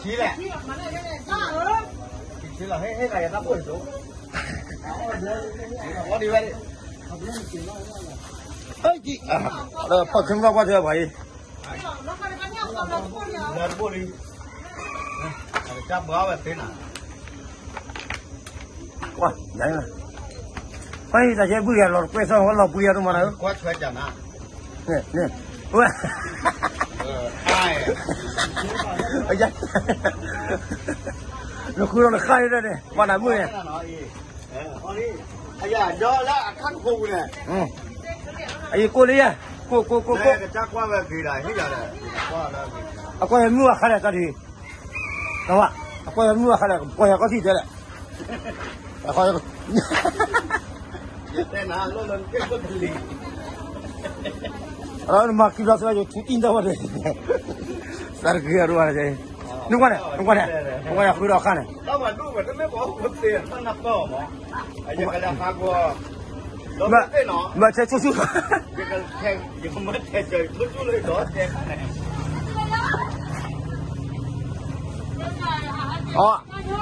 လဲၣ်, ဖီၣ်ဆ့မုၢ်ဘၣ်ကွၢ်ထွဲပှၤအံၤ, လၢတဘိၣ်လံ, ကွၢ်, ကွၢ်တၢ်ကဲဘုၣ်ယၤလီၤတကွဲၢ်သီၣ်ဝဲလီၤပှံၤယၤတမၤနၤဧၢ, ကွၢ်ထွဲကနၤ, န့ၣ်, ဝဲ, နဃုဒီးနဃၣ်န့ၣ်, မၤနၤမုၣ်န့ၣ်, အယၤဒီးလၢအခါကဖိပူၤန့ၣ်, အယကိၣ်လံယၤ, ကိၣ်ကိၣ်ကိၣ်ကိၣ်, အကွၢ်ယမုၣ်အခါန့ၣ်တၢ်ဒံး, အကွၢ်ယမုၣ်အခါန့ၣ် ကွၢ်ယၤကီၢ်ထံၣ်တဲလဲၣ်, အမၤခံဘျီသၢယိၤထူအံၤတၢ်ဝဲဒၣ်, သးတက့ၢ်အဒိၣ်ဝဲဒၣ်, နကွၢ်န့ၣ်, နကွၢ်န့ၣ်, နကွၢ်န့ၣ်ဃုဒီးအခါန့ၣ် မ့ၢ်ထဲဆူၣ်ဆူၣ်,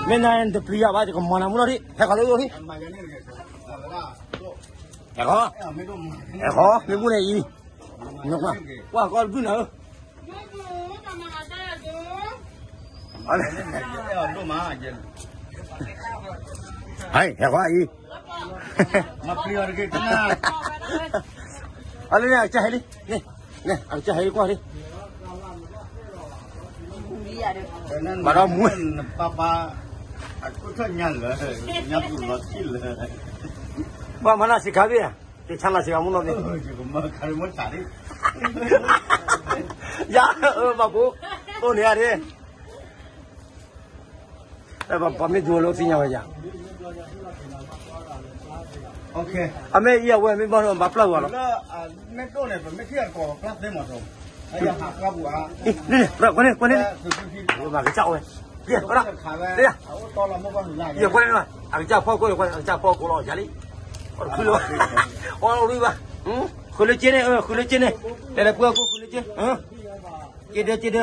မ့ၢ်နတပျံၤယၤဘၣ် ယကမၤနၤမုၢ်နီၢ်ဒံး, ဟဲခီလၢယအိၣ်ဒံး, ဟဲခီ, ဟဲခီ, မ့ၢ်မုၢ်န့ၣ်အံၤ, ကွၢ်ကီတဘုၣ်နၤဧၢ ဟဲကွၢ်အံၤ, အလၢန့ၣ် အကစၢ်ဟဲလံ, န့ၣ်, အကစၢ်ဟဲလံကွၢ်လံ, ဘၣ်ဒီးမူ, ပၢ်ပၢ်, အကထၢၣ်ညါလၢ, ညါပူၤလီၤထံၣ်လၢ, ဘၣ်မၤနၢ်စံးခါဘၣ်, ကဆါနၤစံးခါမုၢ်နီၢ်ဘၣ်, ယၤ, ဘၣ်ဖိ, အိၣ်န့ၣ်ဧါဒ့ ပှၤမ့ၢ်ဒိးလၢသ့ၣ်ညါဝဲယၤ, အမ့ၢ်အံၤအဝဲမ့ၢ်ဘၣ်ဘၣ်ပျၢ်ဝဲလီၤ, ကွၢ်န့ၣ်, ကွၢ်န့ၣ်, မၤကစၢ်ဝဲ, ကွၢ်န့ၣ်, ကွၢ်န့ၣ်, ယကွၢ်န့ၣ်လီၤ, အကစၢ်ဖီၣ်ကိၣ်လီၤကွၢ်, အကစၢ်ဖီၣ်ကိၣ်လီၤယၤလံ, အီၣ်တခုလီၤ, အီၣ်တဘၣ်, ဃုလၢက့န့ၣ်, ဃုလၢက့န့ၣ်, တဲလၢပှၤကိၣ်ဃုလၢက့, က့ဒၢက့ဒၢ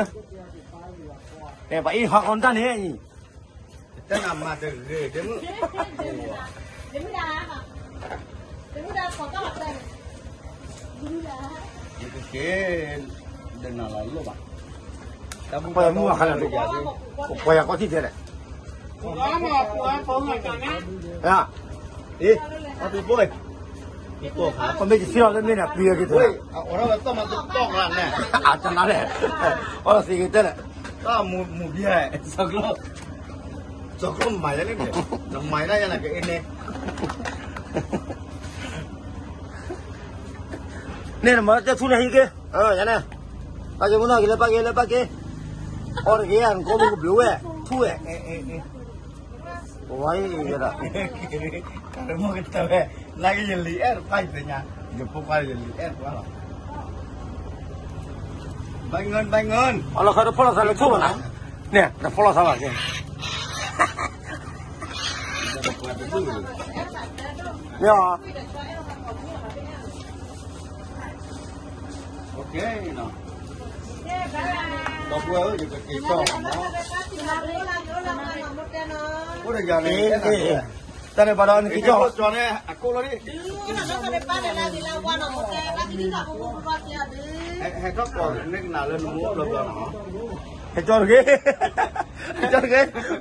ပှၤအံၤဟးဃီတၢ်န့ၣ်အံၤ, တၢ်နမၤတဂ့ၤ, ယကက့ၤ, ဒ်နၤလီၤလိၣ်ဘၣ်, တၢ်မုၣ်ခါလၢ, ပှၤယၤကီၢ်ထံၣ်တဲလဲၣ်, အ့, အီၣ်တဘိၣ်, အမ့ၢ်တဆံလီၤလၢမ့ၢ်န့ၣ် ပျံၤက့ၤတၢ်, အတနါလဲၣ်, အီၣ်သံက့ၤတဲလဲၣ်, မူဘံ, စီၤကျိၣ်မၤယၤန့ၣ်, နမၤဒၣ်ယၤန့ၣ်က့န့ၣ်, န့ၣ်နမၤတၢ်ထူန့ၣ်ဟံးက့, ယၤန့ၣ်, ပၢ်က့ၤမုၢ်နီၢ်က့ၤလၢပၢ်က့ၤလၢပၢ်က့ၤ, အီၣ်တက့ၢ်ယၤ နကိးမုၢ်ကဘျုးဝဲ, ထူဝဲ, ဝဲ, တၢ်မ့ၢ်ကတၢၢ်ဝဲ, နာ်က့ယလံၤအဲၣ်တပၢ်ယသ့ၣ်ညါ, ယဖိခွါယလံၤအဲၣ်တပၢ်လီၤ, ဘၣ်ငၢၢ်ဘၣ်ငၢၢ်, အလီၤခါတဖီၣ်လီၤသးလၢဆိၣ်ဘၣ်နၤ, န့ၣ် တဖီၣ်လီၤသးဘၣ်က့ၤ, မ့ၢ်အီၤ ဒီပုၢ်ဝဲၢ်ဧၢ, ယကက့ၤကၠီၣ်မး, အိၣ်ဒီးယၤန့ၣ်, တၢ်န့ၣ်ဘၣ်ဒီးနက့ၤကၠီၣ်, ဟဲထီၣ်ကီးန့ၣ်ကနၣ်လၢနမိၢ်လီၤဘျီနီၤ, ဟဲကၠီၣ်တဂ့ၤ, ဟဲကၠီၣ်တဂ့ၤ, လံဧါ, ပှၤတဲ, နဒုးကွၢ်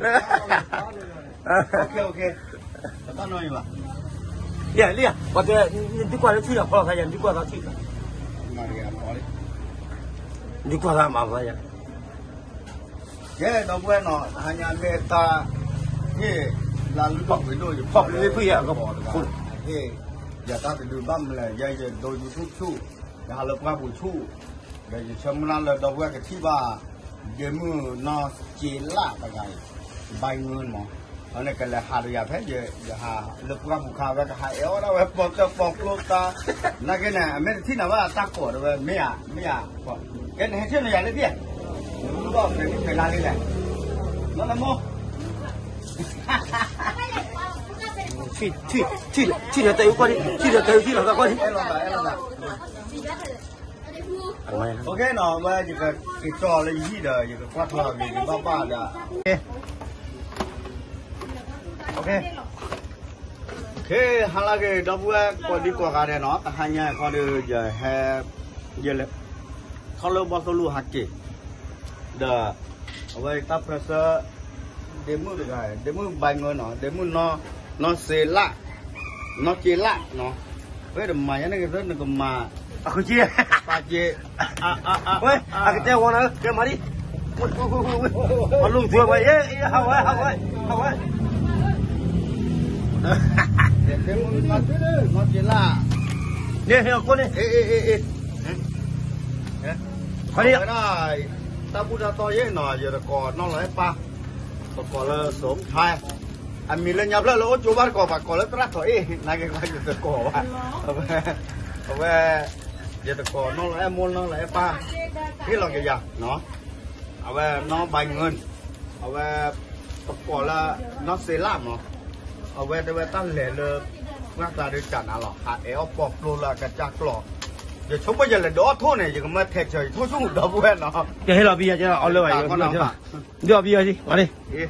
လၢထံၣ်ဒီးဖီၣ်သးယၤ, နဒုးကွၢ်သးထံၣ်, ဒုးကွၢ်သးမၤဖီၣ်သးယၤ, ကဲ ဒီပုၢ်ဝဲၢ်နီၤ, ဟါညါမ့ၢ်တၢ်ဟ့ၣ်လၢလုၢ်ဒိၣ်ပှ့ၤဒိၣ် ယဖီၣ်ဖုးဖုးယၤကဖီၣ်, ဟ့ၣ်ယၤတၢ်တဒုဘၣ်မလဲၣ်, ယဲယဒိ YouTube ဆူၣ်, ယဟးလၢပှၢ်ပူၤဆူၣ်, ဒီးယဆၢမုၢ်လၢ်လၢဒီပုၢ်ဝဲၢ်ကထံၣ်ဘၣ်, ဒ့မုၣ်နီၢ်စ့လးတဂၤအံၤ, ဘၣ်ငုၢ်မး, အန့ၣ်ကလဲၤဟးဒီးယၤဖဲ ယဟးလၢပှၢ်ပူၤခါဝဲ ကဟးအဲၣ်အီၣ်ဒၣ်ဝဲ ပိာ်ကၢၢ်ပိာ်ကျိတၢ်, နာ်က့န့ၣ် အမ့ၢ်တထံၣ်နၤဘၣ်တၢ်ကိးတဝဲ မ့ၢ်ဧါ, မ့ၢ်ဧါ, ကဲနဟဲထံၣ်နၤယၤလၢထံၣ်ဧါ, နဘၣ်ဖဲးဖဲးလါလံလဲၣ်, လၢနမိၢ် ထံၣ်ဒီးတၢ်အုၣ်ကွၢ်လံ, ထံၣ်ဒီးတၢ်အုၣ်ထံၣ်လီၤသးကွၢ်လံ, အဲၣ်လီၤသး, အဲၣ်လီၤသး, OK နီၤ, အဝဲယကက့ၤကၠီလၢယဟံၣ်ဒီး ယကကွၢ်ထွဲအဂ့ၤဂ့ၤဘၣ်ဘၣ်ဒီး OK, ဟါလၢအဂ့ၤ ဒီပုၢ်ဝဲၢ်ကိးဒံကိးဂၤဒဲးနီၤ, တဟါညါအံၤဃီဒီး ယဟဲ ယလဲၤ ထီၣ်လၢဘီသိၣ်လိဟဲက့ၤ ဒီး အဝဲတၢ်ပြၢဆၢ ဒ့မုၣ်တဂၤ, ဒ့မုၣ်ဘါငၢနီၤ, ဒ့မုၣ်နီၢ်စ့လၣ်, နီၢ်စ့လၣ်နီၤ, ဝဲတမၤယဲန့ၣ်ကသ့ နကမၤ အဃုက့ ပာ်က့ ဝဲ အကတဲဝီနၤ ကဲမၤဒံး, အလိၣ်ကသွဲပှၤ ဟးဝဲ ဟးဝဲ ဟးဝဲ နီၢ်စ့လၣ်, န့ၣ်ဟဲအခိၣ်န့ၣ် ခီန့ၣ် တၢ်ဘူၣ်တၢ်တီယဲၢ်နီၤ ယတကိးနီၢ်လီၤအဲၣ်ပၢ်, ပကိးလၢစိၤထါ, အမံၤလၢညါဖျၢၣ်လၢအိၣ်ကၠိဘၣ်တကိး ပှၤကိးလၢသရၣ်ထီၣ်အ့ၣ် နာ်က့ၤကွၢ်ယတကိးဘၣ်, အဝဲ ယတကိးနီၢ်လီၤအဲၣ်မိၢ်နီၢ်လီၤအဲၣ်ပၢ်, ဟ့ၣ်လီၤက့ၤယၤနီၤ, အဝဲနီၢ်ဘါငၢ အဝဲ ပကိးလၢ နီၢ်စ့လၣ်မး, အဝဲတဲဝဲတၢ်လဲၤလၢ ပှၢ်သးဒုးကနၤလီၤ ဟးအဲၣ်အီၣ်ပီၣ်ပျိလၢအကစၢ်ကျီၢ်, ယဆိကမိၣ်ယလဲၤဒုးအီၣ်ထိၣ်န့ၣ် ယကမၢထဲးစၢၤယထိၣ်ဆူၣ်ဒီပုၢ်ဝဲၢ်နီၤ, ကဟ့ၣ်လီၤပံယၤကလီၤ အီလၢဘၣ်ယၤ ဒုးအီၣ်ပံယၤစံး အီၤန့ၣ်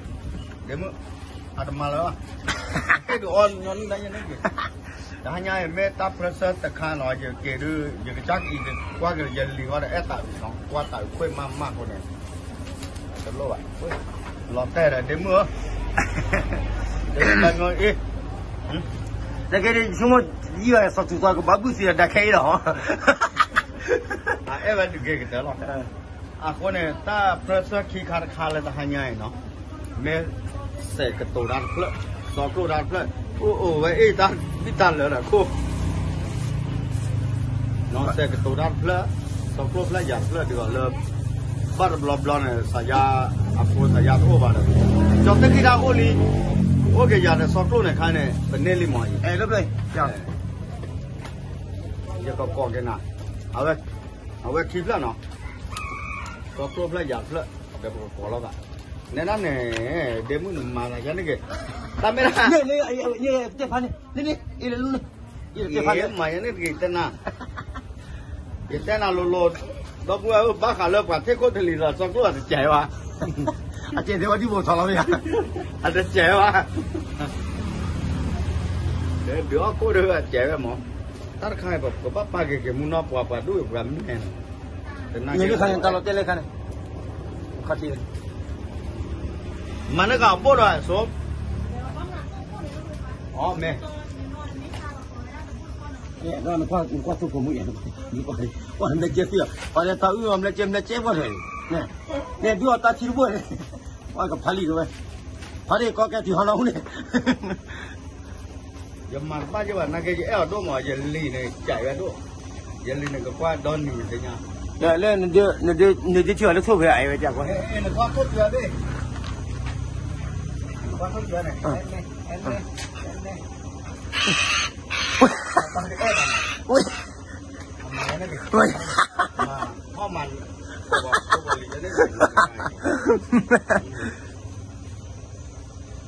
ဒ့မုၣ် အတမၤလၢၤဘၣ်, ဟ့ၣ်ဒုးအီၣ်ညီနုၢ်ဒၣ်ယဲန့ၣ်က့ၤ, တဟါညါအံၤမ့ၢ်တၢ်ပြၢဆၢတခါနီၤ ယက့ၤဒုး ယကစၢ်က့ၤကွၢ်က့ၤယလံၤဃီဒီးအဲၣ်တၢ်အုးနီၤ ကွၢ်တၢ်အုးခွဲးမးမးဃိန့ၣ်, တလိၣ်ဘၣ်, လီၤတဲာ်ဒီးဒ့မုၣ်ဧၢ, ဒ့မုၣ်ဘါငၢအ့ၣ်, နကဲဒ်ဆိကမိၣ် ယံာ်ဘၣ်စီၤသူၣ်သီကဘၣ်ဘုၣ်သံဒီးဒၣ်ခဲအံၤလီၤ, အအဲၣ်ဝဲဒုးက့ၤကတၢၢ်လီၤ အဃိန့ၣ် တၢ်ပြၢဆၢခံခါတခါလၢတဟါညါအံၤနီၤ, မ့ၢ်စဲးကတိၤတၢ်တဖျၢၣ်, စီၤကျိၣ်တၢ်တဖျၢၣ်, အိၣ်အိၣ်ဝဲအ့ၣ်တၢ်ဘံၣ်တၢ်လၢာ်ဒီးခိၣ်, စဲးကတိၤတၢ်တဖျၢၣ်, စီၤကျိၣ်တဖျၢၣ်ယၤတဖျၢၣ်ဒုးအီၤလၢ ဘၣ်တဘျီဘျီန့ၣ် စးယါ အဖိစးယါတအိၣ်ဘၣ်ဒီး, ကၠီၤသ့ၣ်ခံတၢ်အိၣ်လံ, အိၣ်က့ၤယၤဒီးစီၤကျိၣ်န့ၣ်ခါန့ၣ် ပန့ၢ်လံမးအံၤ, ယကကိးက့ၤနၤ, အဝဲခံဖျၢၣ်နီၤ, စီၤကျိၣ်ဖျၢၣ်ယၤတဖျၢၣ်, ဒီးပကကိးလီၤဘၣ်, နဲဒၣ်န့ၣ်, ဒ့မုၣ်နမၤသးယါန့ၣ်က့ၤ, တၢ်မ့ၢ်ဒၣ်, တဲဖးန့ၣ်, န့ၣ်န့ၣ်, အ့ၣ်လၢလူန့ၣ်, ယမၤယါန့ၣ်တဂ့ၤတဲနၤ, ယတဲနၤလိၤလိၤ, ဒီပုၢ်ဝဲၢ်ဧၢ ဘၣ်ဃးလၢပှၤထ့ၣ်ခိၣ်တလံၤဒီးစီၤကျိၣ်အတစဲးဘၣ်, အစဲးတဲဝဲဒ်ဘိးထီၣ်လီၤမ့ၢ်ဧါ, အတစဲးဘၣ်, ဒုးအီၣ်ခိၣ်ဒီးအစဲးဝဲမး, တၢ်တခါအံၤ ပကဘၣ်ပာ်က့ၤက့ၤမူနီၢ်ပှၤပှၤဒိၣ်ပှၤမ့ၢ်န့ၣ်, တနၤခါန့ၣ် တၢ်လီၤတဲာ်လဲၣ်ခါန့ၣ်, ခီၣ်ထံး မၤန့ၢ်ကဘိၣ်ဒီးအစိ, အမ့ၢ်, နကွၢ်သိဖိမုၣ်ယါ, နကွၢ်ဘျဲကဲသ့ၣ်, ပှၤလၢတၢ်အုၣ်အီၤဘျဲကဲဘျဲကဲပှၢ်ထီၣ်, နဲဒုးအီၣ်တၢ်ထံတဘိၣ်န့ၣ်, ပှၤကဖးလံာ်ကဝဲ, ဖးဒ့ၣ်ကီကဲထံဟီနီၢ်ဟူန့ၣ် ယမၤတဘၣ်ယဘၣ် နာ်က့ယအဲၣ်အီၤဒိၣ်မး ယလံၤန့ၣ် ကးဝဲဒိၣ်, ယလံၤန့ၣ် ကကွၢ်ဒီနံၤသ့ၣ်ညါ, လၢ နဒုးထံၣ်အီၤလၢထိၣ်ဖဲအဝဲကကွၢ်, နကွၢ်ထိၣ်ဖဲအဘ့ၣ်, နကွၢ်ထိၣ်ဖဲန့ၣ်,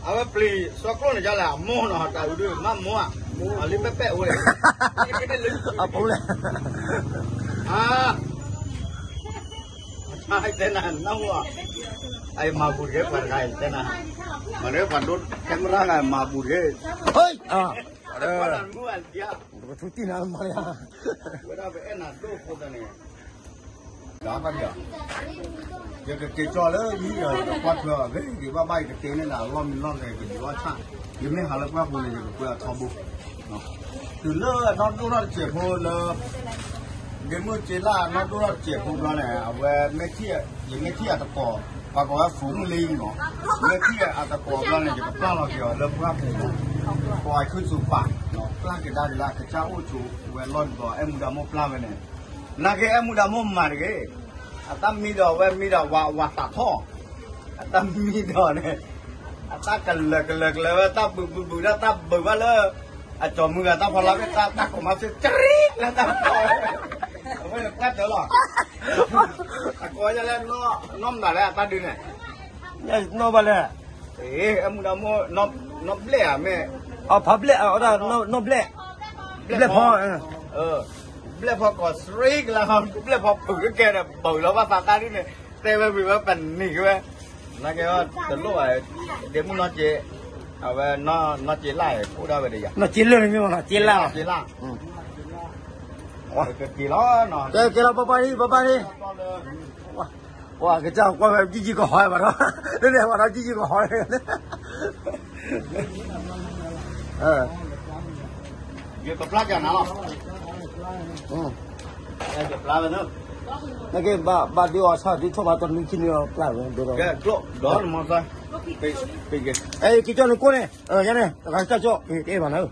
အဝဲပျံၤ စီၤကျိၣ်န့ၣ် ကလဲၣ် အမိၢ်နီၤ တၢ်အုးဒုး မ့ၢ်မိၢ်ဧါ, အလံပဲာ်ပဲာ်အိၣ်လဲၣ်, အပူၤလဲၣ်, အတဲနၤ နၢ်ဟူဧါ, အမၤဘူးတက့ၢ် ပှၤတဂၤအံၤ တဲနၤ, မၤလၢပှၤဒိ camera ဂၤ မၤဘူးတက့ၢ်, ပထူတံၢ်နၤမၤလၢ ဝဲဒၣ်ပအဲၣ်နၤဒိၣ်ဖိသးန့ၣ် ဒီးဘၣ်ဒီး ယကက့ၤကၠီလၢယဟံၣ်ဒီး ယကကွၢ်ထွဲအီၤ ဂ့ၤဂ့ၤဘၣ်ဘၣ် ယကတဲန့ၢ်နၤအလီၢ်မံလီၢ်လဲၣ် ယကဒုးအီၣ်ဆၣ်, ယမ့ၢ်ဟးလၢပှၢ်ပူၤန့ၣ် ယကပှဲၤအထီဘိ, တုၤလၢအနီၢ်ဒိၣ်ထီၣ်တစဲးဖိလၢ ဒ့မုၣ်စ့လၣ်အနီၢ်ဒိၣ်ထီၣ်တစဲးဖိဘျီန့ၣ် အဝဲ ယမ့ၢ်ထံၣ်အသကိး ပှၤကိးဝဲ ဖိမုၣ်လ့ယံၤနီၤ, မ့ၢ်ထံၣ်အသကိးဘျီန့ၣ် ယကပျၢ်လီၤက့ၤအီၤလၢပှၢ်ပူၤ, ပှၤခုသူၣ်ပာ် ပျၢ်က့ၤဒၣ်က့ၤလၢအကစၢ်အိၣ်ဆိးဝဲလီၢ်ဒ်သိး အဲၣ်မူဒါမိၢ်ပျၢ်ဝဲန့ၣ် နာ်က့အဲၣ်မူဒါမိၢ်မၤတဂ့ၤ, အတၢ်မံဒီးအဝဲမံဒီးဝၤဝၤသးထီၣ်, အတၢ်မံဒီးန့ၣ်, အတၢ်ကလၢာ်ကလၢာ်ကလၢာ်ဝဲ တၢ်ဘုးဘုးဘုးဒၣ်တၢ်ဘုးဘၣ်လၢ အကၠီၤမုၢ်ဂၤတၢ်ဖီလာ်ဘ့ၣ် တၢ်တၢ်ကိးမါစ့ၢ်ကရံၣ်လၢတၢ်ဖီ, အဝဲန့ၣ်ကွၢ်တၢၢ်လီၤ, အကိးယၤလၢ နီၢ်မနုၤလဲၣ် အတၢ်ဒုးန့ၣ်, နီၢ်ဘၣ်လဲၣ် အဲၣ်မူဒါမိၢ်, နီၢ်ဘျဲၣ်ဧါမ့ၢ်, အဖးဘျဲၣ်, နီၢ်ဘျဲၣ်, ဘျဲၣ်ဖီ, ဘျဲၣ်ဖီ ပျဲၢ်ဖီကီၢ်စရ့ကလါ, ပျဲၢ်ဖီဖုၣ်ကကဲဒီး ဘၣ်လီၤဘၣ်သးသးဒ်န့ၣ်, တဲဝဲဝံၤဝဲပနံၤက့ၤဝဲ, နာ်က့ၤတလိၣ်ဘၣ်, ဒ့မုၣ်နီၢ်က့ၤ, အဝဲနီၢ်က့ၤလၢ်အိၣ်ဒၣ်ဝဲဒီးယၤ, နီၢ်က့ၤလၢ်န့ၣ်မ့ၢ်နီၢ်က့ၤလၢ်လီၤ, က့ၤလၢ်, က့ၤလီၤ, က့ၤလီၤ ပၢ်ပၢ်ဒံ ပၢ်ပၢ်ဒံ, ပှၤကစၢ်ကွၢ်ဝဲ ကံကံကဟီဘၣ်ဒီး, လၢန့ၣ်ဘၣ်ဒီး ကံကံကဟီ, ယကပျၢ်ကနၤလီၤ, နကဘၣ်ဒုးအီၣ်ဆၣ်ဒုးထီၣ်ဘၣ်တနွံခံနွံအီၤပျၢ်ဝဲ, ကဲ, က့ၤကၠီနကိးန့ၣ်, ယၤန့ၣ် တဂၤကၠီကၠီ, တအဲၣ်ဘၣ်နၤ,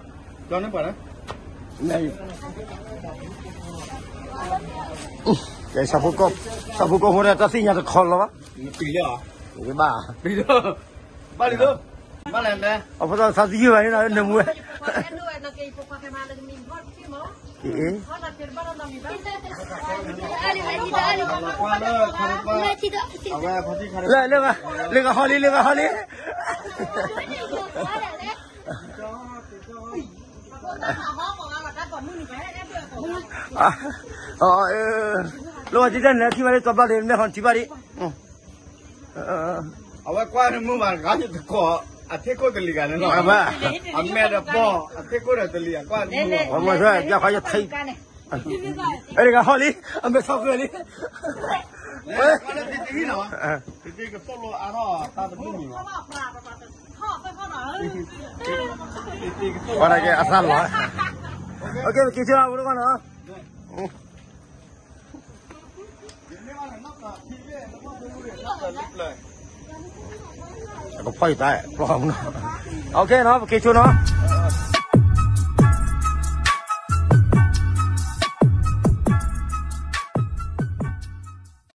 ကဲ, ဆၣ်ဖိကီၢ်ဖိန့ၣ် တၢ်သ့ၣ်ညါတခီလီၤဘၣ်, ဘၣ်, အဖိသၣ်သးသယုၢ်ဘၣ်န့ၣ် နမူဝဲ, လၢဂၤဟီလံ လၢဂၤဟီလံ, လၢဝဲတံၢ်တၢ်န့ၣ် ထံၣ်ဘၣ်လံ ကီဘၣ်လံ မဲာ်ဟီထံၣ်ဘၣ်လံ, အဝဲကွၢ်နမုၢ်ဘၣ် ဂၤယတကိး အထ့ခိၣ်တလံၤဂၤန့ၣ်လီၤ, အမဲာ်ဒီးပီၢ် အထ့ခိၣ်ဒီးတလံၤ အကွၢ်နမုၢ်ဘၣ်, အဲဂၤဟီလံ အမဲာ်ထီၣ်ဃၢလံ, တကသိၣ်လိအါထီၣ်တၢ်တမုၢ်မံၤဘၣ်, အသးလီၤ, က့ၤဆိလၢအဝဲတဂီၢ်နီၤ. ကဖီၣ်ယတၢ်ပျီ, ပက့ၤဆိနီၤ.